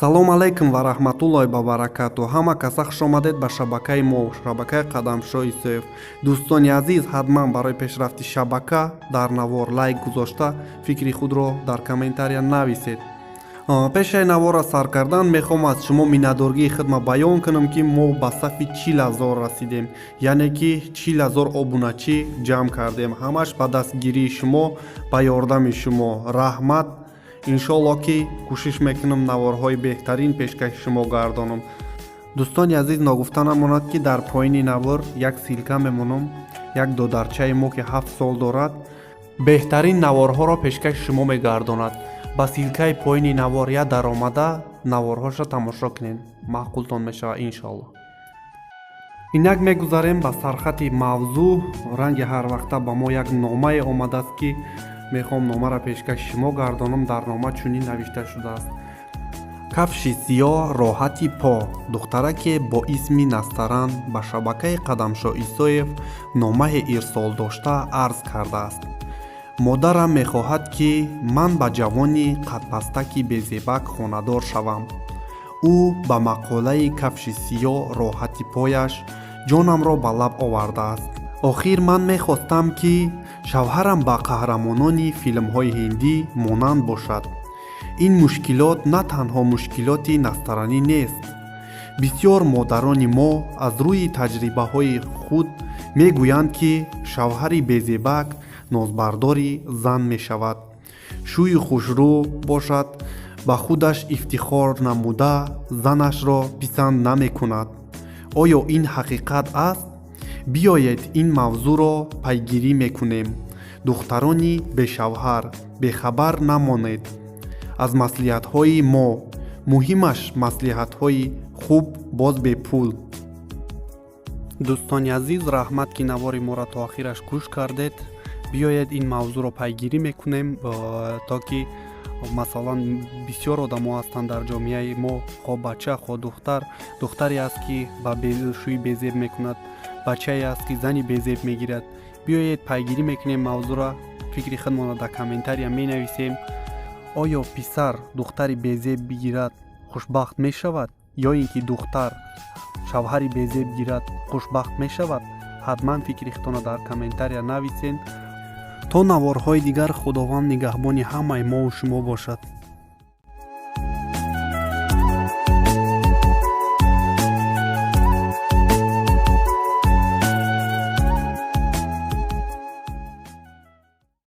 Салом алайкум ва раҳматуллоҳи ва баракату. Ҳама каса хушомадед ба шабакаи мо, шабакаи Қадамшоҳ Исоев. Дӯстони азиз, ҳатман барои пешрафти шабака дар навор лайк гузошта, фикри худро дар комментария нависед. Пешаи наворро сар кардан мехоҳам аз шумо миннатдоргии худма баён кунам, ки мо ба сафи 40 000 расидем, яъне ки 40 000 обуначӣ ҷамъ кардем. Ҳамаш ба дастгирии шумо, ба ёрдами шумо. Раҳмат. Иншоалло, ки кӯшиш мекунам наворҳои беҳтарин пешкаши шумо гардонам. Дӯстони азиз, ногуфта намонад, ки дар поини навор як ссылка мемонам. Як додарчаи мо, ки 7 сол дорад, беҳтарин наворҳоро пешкаши шумо мегардонад. Ба ссылкаи поини навор я даромада, наворҳошро тамошо кунед, маъқултон мешавад, иншоалло. Инак, мегузарем ба сархати мавзӯъ. Ранги ҳарвақта ба мо як номае омадааст, ки мехоҳам номаро пешкаши шумо гардонам. Дар нома чунин навишта шудааст: «Кафши сиёҳ роҳати по». Духтараке бо исми Настаран ба шабакаи Қадамшоҳ Исоев номае ирсол дошта, арз кардааст: «Модарам мехоҳад, ки ман ба ҷавони қадпастаки безебак хонадор шавам. Ӯ ба мақолаи кафши сиёҳ роҳати пояш ҷонамро ба лаб овардааст. Охир ман мехостам, ки шавҳарам ба қаҳрамонони филмҳои ҳиндӣ монанд бошад». Ин мушкилот на танҳо мушкилоти Настаранӣ нест. Бисёр модарони мо аз рӯи таҷрибаҳои худ мегӯянд, ки шавҳари безебак нозбардори зан мешавад. Шӯи хушрӯ бошад, ба худаш ифтихор намуда, занашро писанд намекунад. Оё ин ҳақиқат аст? Биёед, ин мавзӯъро пайгирӣ мекунем. Духтарони бешавҳар, бехабар намонед аз маслиҳатҳои мо. Муҳимаш, маслиҳатҳои хуб, боз бепул. Дӯстони азиз, раҳмат, ки навори моро то охираш гӯш кардед. Биёед, ин мавзӯъро пайгирӣ мекунем, то ки, масалан, бисёр одамо ҳастанд дар ҷомеаи мо, хо бача, хо духтар. Духтаре аст, ки ба шӯи безеб мекунад, бачае аст, ки зани безеб мегирад. Биёед, пайгирӣ мекунем мавзӯъро, фикри худмонро дар комментария менависем. Оё писар духтари безеб бигирад, хушбахт мешавад, ё ин ки духтар шавҳари безеб гирад, хушбахт мешавад? Ҳатман фикри худтонро дар комментария нависен. То наворҳои дигар, Худованд нигаҳбони ҳамаи мову шумо бошад.